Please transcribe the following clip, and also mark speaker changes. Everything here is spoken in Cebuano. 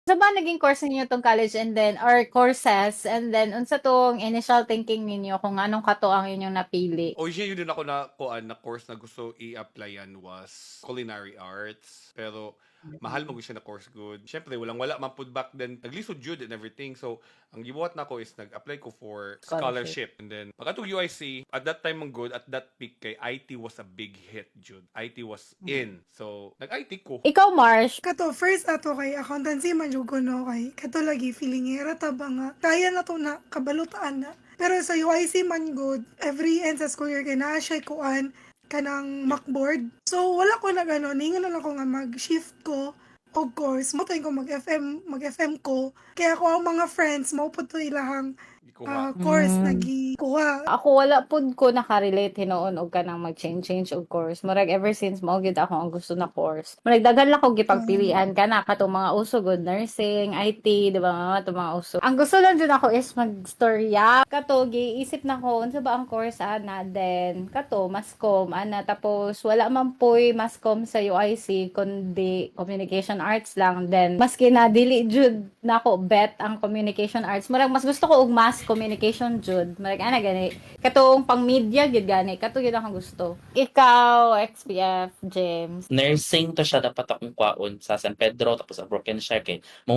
Speaker 1: Unsa ba naging course ninyo tong college and then or courses, and then unsa tong initial thinking ninyo kung anong kato ang inyong napili?
Speaker 2: Originally, yun din ako na kuan na course na gusto i-applyan was culinary arts. Pero mahal mo siya na course good. Syempre, walang wala man pud back then. Naglisod jud and everything. So, ang gibuhat nako is nag-apply ko for
Speaker 1: Scholarship.
Speaker 2: Scholarship. And then, pagkatong UIC, at that time man good, at that peak kay IT was a big hit jud. IT was in. So, nag-IT ko.
Speaker 1: Ikaw, Marsh?
Speaker 3: Kato first ato kay accountancy man jud ko, no, kay kato lagi feeling era ta ba nga kaya na to na kabalutaan na. Pero sa UIC man good, every end sa school year kay naa siya kuan kanang mock board. So wala ko na gano, ningon na lang ko nga mag-shift ko og course mo ko mag FM, mag FM ko. Kaya ako ang mga friends mao pud to ilahang
Speaker 2: Gikuha.
Speaker 3: Course nagikuha.
Speaker 1: Ako wala pud ko nakarelate hinuon og kanang mag-change change og course. Murag ever since mao gyud ako ang gusto na course. Murag daghan lang ko gipagpilian kana katong mga uso good, nursing, IT, di ba, mga katong mga uso. Ang gusto lang jud ako is magstorya. Kato giisip na ko unsa ba ang course ana, then kato masscom ana, tapos wala man poy masscom sa UIC kundi communication arts lang. Then maski na dili jud nako bet ang communication arts, murag mas gusto ko og mass communication jud. Murag ana gani, katong pang media gyud gani, kato gyud akong gusto. Ikaw, XPF James?
Speaker 4: Nursing to siya dapat akong kwaon sa San Pedro, tapos sa Brokenshire kay mo